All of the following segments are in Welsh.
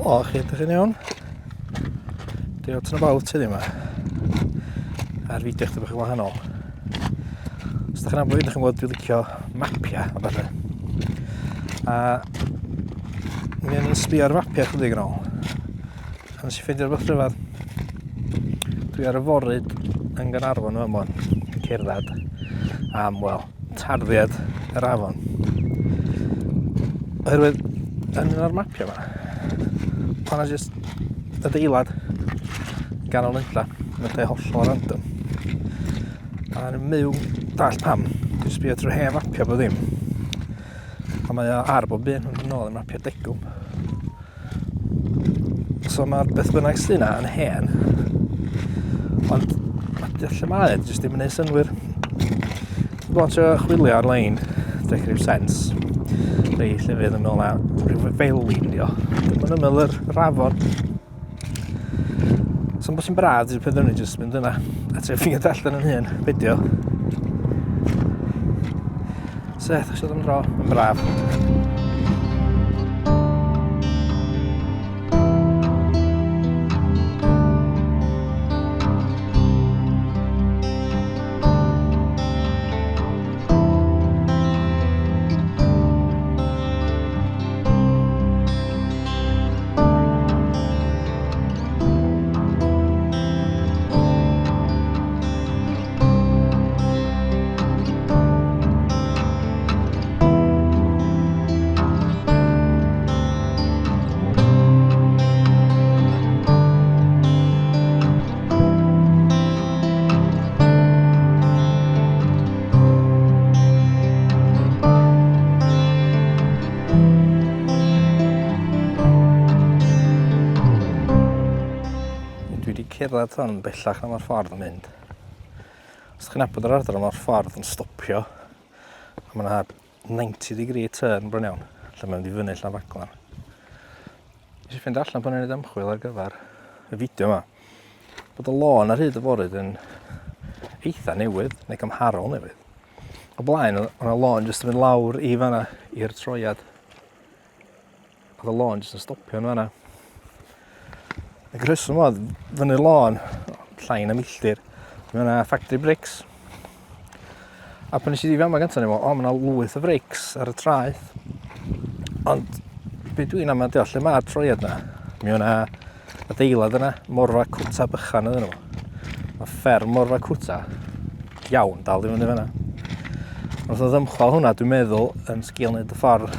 O, chi, ydych chi'n iawn? Dwi out and about heddiw yma. A'r fideo chdi bach yn wahanol. Os ydych chi'n nabod fi, ydych chi'n gwybod dwi'n licio mapiau a falle. A mi o'n i'n sbio ar fapiau chydig yn ôl. A nes i ffeindio rhywbeth rhyfedd. Dwi ar y foryd yn Gaernarfon yma, yn cerdded am, wel, tarddiad yr afon. Oherwydd, yn un o'r mapiau yma, o'na jyst adeilad ganol nunlla, yn lle hollol random. A yn myw dall pam, dwi'n sbio trwy hen fapiau bod ddim. A mae o ar bob un, yn ôl i'r mapiau degwm. So mae'r beth bynnag sydd yna yn hen, ond mae lle mae e, jyst ddim yn neud synnwyr. Dwi'n bod yn trio chwilio ar-lein, dechrau rhyw sens, rei llefydd yn meddwl na rhyw felin di o. Dim yn ymyl yr rafon. So bod sy'n braf, dwi'n penderfynu jyst mynd yna a trio ffeindio allan yn hun, be di o. Seth, eisiau dod am dro, yn braf. Dwi wedi cerdded hwn bellach na mae'r ffordd yn mynd. Os chi'n nabod yr ardal mae'r ffordd yn stopio. A mae yna 90 degree turn bron iawn, lle mae'n mynd i fyny Llanfaglan. Nes i ffeindio allan pan o'n i'n ymchwil ar gyfer y fideo yma, bod y lôn ar hyd y foryd yn eitha newydd, neu gymharol newydd. O blaen, oedd yna lôn jyst yn mynd lawr i fanna, i'r troiad. Oedd y lôn jyst yn stopio yn fanna. Y rheswm oedd, fyny'r lôn, llai na milltir, mae yna factory bricks. A pan nes i ddod fama gyntaf, o'n i'n meddwl, o, mae yna lwyth o brics ar y traeth. Ond be dwi'n am deall, lle mae'r troiad yna? Mi o'na adeilad yna, morfa cwta bychan ydyn nhw. Mae fferm morfa cwta iawn dal i fyny fanna. Wrth o ddymchwel hwnna, dwi'n meddwl, yn sgil wneud y ffordd.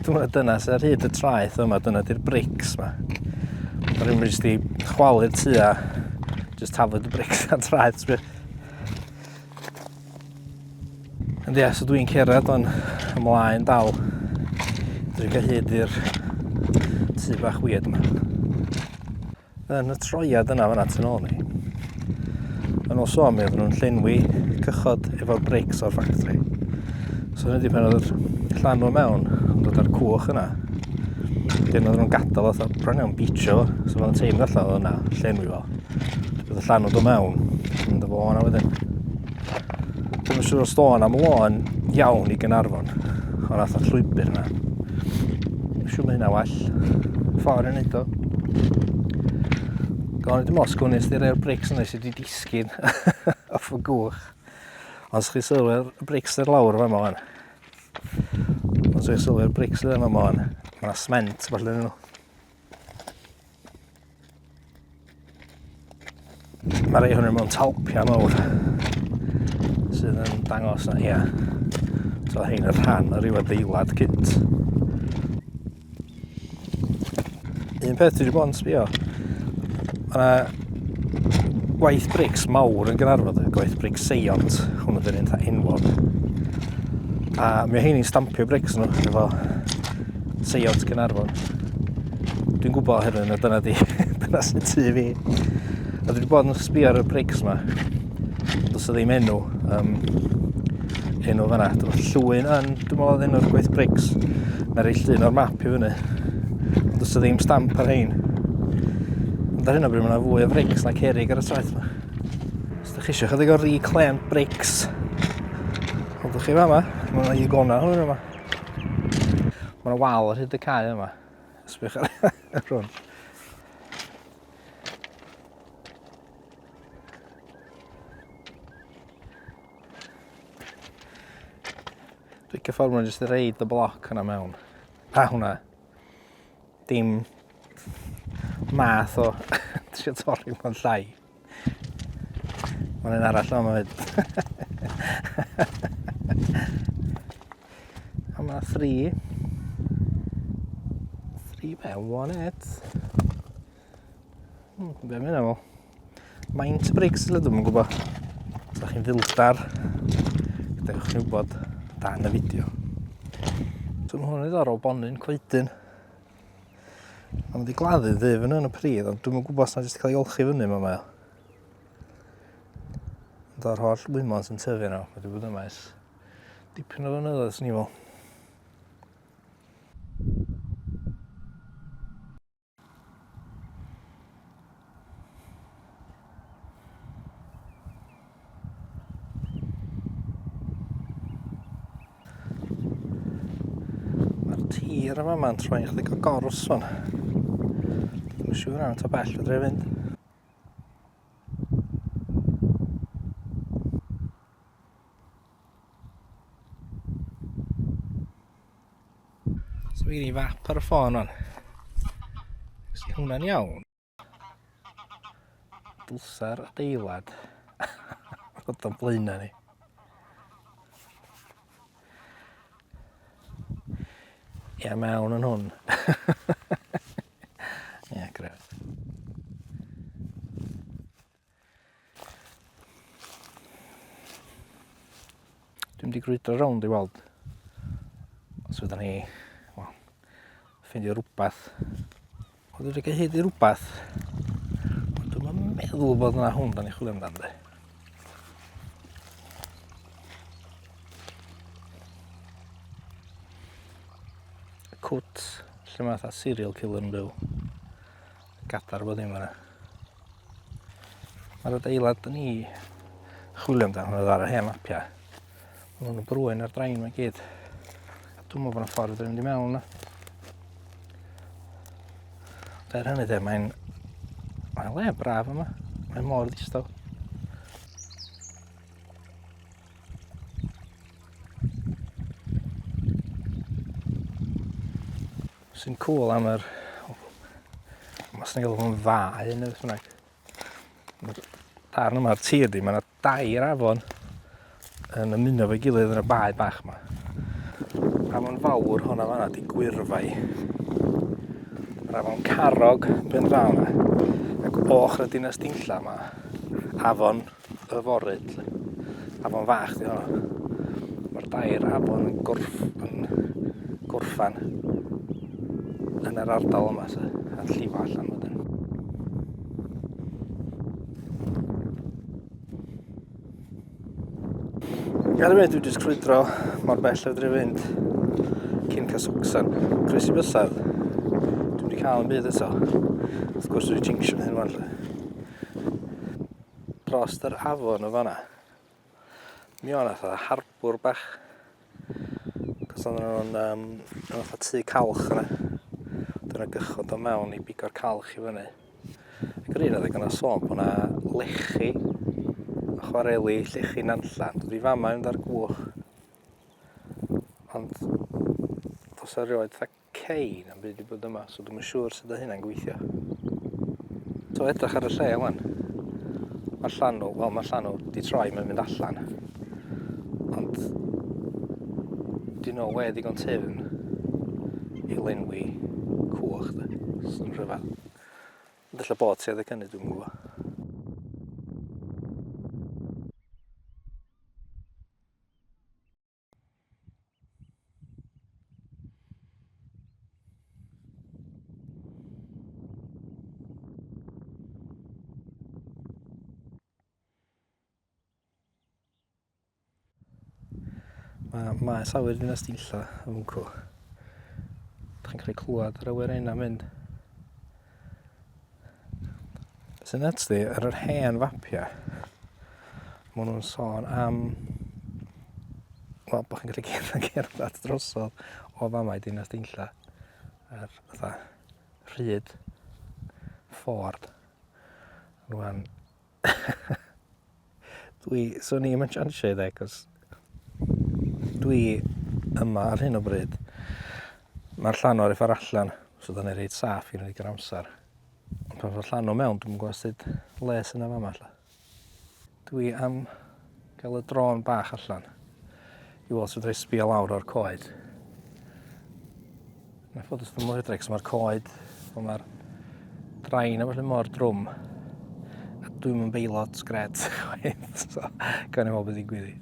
Dwi'n meddwl dyna sydd ar hyd y traeth yma, dyna di'r brics yma. Mae rhywun jyst i chwalu'r tŷ a jyst taflu y brics ar traeth. Sbio. Ond ie, so dwi'n cerdded o'n ymlaen dal. Dwi'n cael hyd i'r tŷ bach weird yma. Yn y troiad yna fan'na tu nôl ni. Yn ôl sôn mi oedden nhw'n llenwi cychod efo'r brics o'r ffactri. So hynny 'di pan oedd yr llanw mewn yn dod â'r cwch yna. Wedyn oedden nhw'n gadael fatha bron iawn beachio fo. So oedd o'n teimlo allan oedd yna llenwi fo. Bydd y llanw dod mewn, mynd â fo yna wedyn. Dwi'm yn siŵr os do'n am lôn iawn i Gaernarfon. Ond nath o'r llwybr yna. Dwi'n siŵr mae hynna well. Ffordd i wneud o. O'n i ddim os gwnes di rhai'r brics yna sydd wedi disgyn off y gwch. Ond os chi sylwi'r brics ar lawr fama wan. Os chi sylwi'r brics ar fama wan, mae yna sment falle yn nhw. Mae rhai ohonyn mewn talpiau mawr sydd yn dangos na, ia. So hein yn rhan o ryw adeilad cynt. Un peth dwi wedi bod yn sbio, mae yna gwaith brics mawr yn Gaernarfon, gwaith brics Seiont, hwnnw dy'r un enwog. A mi o heini'n stampio brics nhw efo Seiont Gaernarfon. Dwi'n gwybod oherwydd na dyna di, dyna sy'n tu fi. A dwi wedi bod yn sbio ar y brics yma. Does o ddim enw. Um, enw fanna. Dwi'n llwyn yn, dwi'n meddwl oedd enw'r gwaith brics. Na rei llun o'r map i fyny. Ond does o ddim stamp ar hein. Ond ar hyn o bryd mae yna fwy o brics na cerig ar y traeth yma. Os ydych chi eisiau chydig o reclaimed bricks, Ond chi fama, mae yna igona hwn yma. Mae yna wal ar hyd y cae yma. Sbych ar hwn. Dwi'n licio ffordd maen nhw'n jyst reid y bloc yna mewn. A hwnna. Dim math o trio torri fo'n llai. Mae'n un arall o'n fyd. A mae 3. 3 be? 1 8. Be mae'n efo? Maint y brics ydw dwi'n gwybod. Os ydych chi'n fildar, gadewch chi wybod dan y fideo. So mae hwn yn ddiddorol, bonyn coedyn. Mae wedi gladdu ddyfn yn y pridd, ond dwi'm yn gwybod os na jyst cael ei olchi fyny yma mae o. Ond o'r holl wymon sy'n tyfu yno, mae wedi bod yma ers dipyn o flynyddoedd, swn i'n fel. Mae'r tir yma ma'n troi'n chydig o gors fan. Dwi'n yn siŵr am ta bell fedra i fynd. So fi gen i fap ar y ffôn fan. Os hwnna'n iawn. Dylsa'r adeilad fod o'n blaenau ni. Ie, mewn yn hwn. Ie, gref. Dwi'n mynd i grwydro rownd i weld os fydda ni, wel, ffeindio rhywbeth. Wel, dwi wedi cael hyd i rhywbeth. Ond dwi'n meddwl bod yna hwn da ni chwilio amdano. De. Y cwt lle mae fatha serial killer yn byw. Gadar bod ddim yna. Mae'r adeilad dyn ni chwilio amdano hwnna ar yr hen mapiau. Mae nhw'n brwyn ar drain mae gyd. A dwi'n meddwl bod yna ffordd fedra mynd i mewn yna. Er hynny de, mae'n mae'n le braf yma. Mae'n mor ddistaw. Sy'n cool am yr... Mae sy'n gael fo'n fau neu beth bynnag. Mae'r darn yma o'r tir di, mae yna dair afon yn ymuno fo'i gilydd yn y bae bach yma. Afon fawr honna fanna di Gwyrfai. Mae'r afon Carrog ben draw yna. Ac ochr y dinas Dinlla yma, afon y foryd. Afon fach di honna. Mae'r dair afon yn, gorff, yn gorffan yn yr ardal yma, so, a'n llifo allan wedyn. Ar y funud dwi jyst crwydro mor bell a fedra i fynd cyn cael swcsan. Croesi bysedd. Dwi'm wedi cael yn byd eto. Wrth gwrs dwi wedi jinxio hyn wan lle. Dros yr afon o fanna. Mi o'n fatha harbwr bach. Cos oedden nhw'n um, fatha tŷ calch yna. Dyna gychod o mewn i bigo'r calch i fyny. Ac yr un adeg yna sôn bod yna lechi, chwareli llechi Nantlla yn dod i fama i fynd ar gwch. Ond does 'na erioed fatha cei na'm byd 'di bod yma, so dwi'm yn siŵr sut oedd hynna'n gweithio. So edrych ar y lle wan, mae'r llanw, wel mae'r llanw di troi, mae'n mynd allan. Ond di no we ddigon tyfn i lenwi cwch, de. Sy'n rhyfedd. Ond ella bod ti adeg hynny, dwi'm yn gwybod. Mae maes awyr Dinas Dinlla yn fwncw. Dych chi'n cael clywed yr awyrennau mynd. Sy'n nuts di, ar yr hen fapiau, maen nhw'n sôn am, wel, bod chi'n gallu cerdded, cerdded drosodd o fama i Dinas Dinlla ar fatha Rhyd Ford. Rwan, dwi, so ni yn chansio i dde, cos dwi yma ar hyn o bryd. Mae'r llanw ar ei ffordd allan, so da ni reit saff i wneud amser. Ond pan mae'r llanw mewn, dwi'n gwybod sut les yna fama lla. Dwi am gael y drôn bach allan i weld sut rhaid sbio lawr o'r coed. Mae'n ffodus ddim mor hydreg, so mae'r coed, mae'r drain a felly mor drwm. A dwi'n mynd beilot gret, chwaith, so gawn ni weld beth ddigwydd i.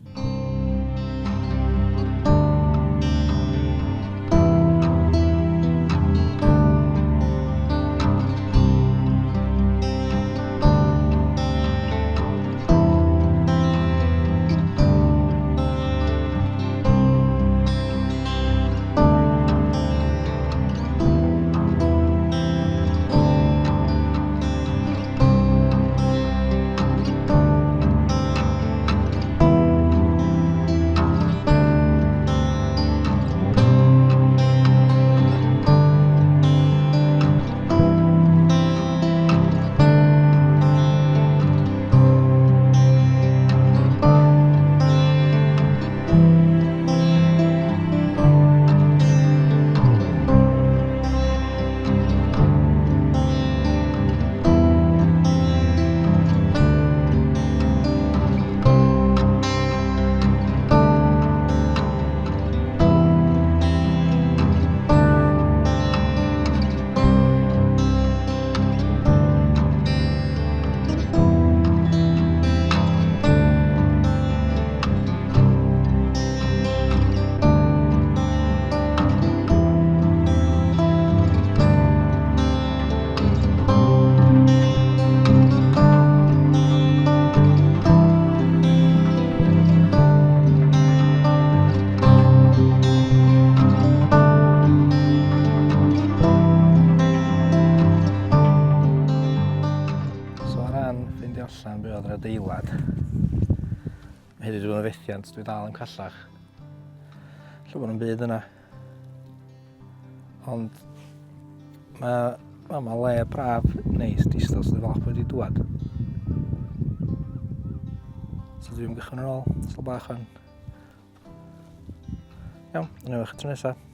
So o ran ffeindio allan be oedd yr adeilad, mae hyd wedi bod yn fethiant, dwi dal yn callach. Lle bod yn byd yna. Ond mae ma, ma le braf, neis, distaw, so dwi'n falch bod wedi dŵad. So dwi'n gychwyn yn ôl, sl bach o'n. Iawn, yn ewch tro nesaf.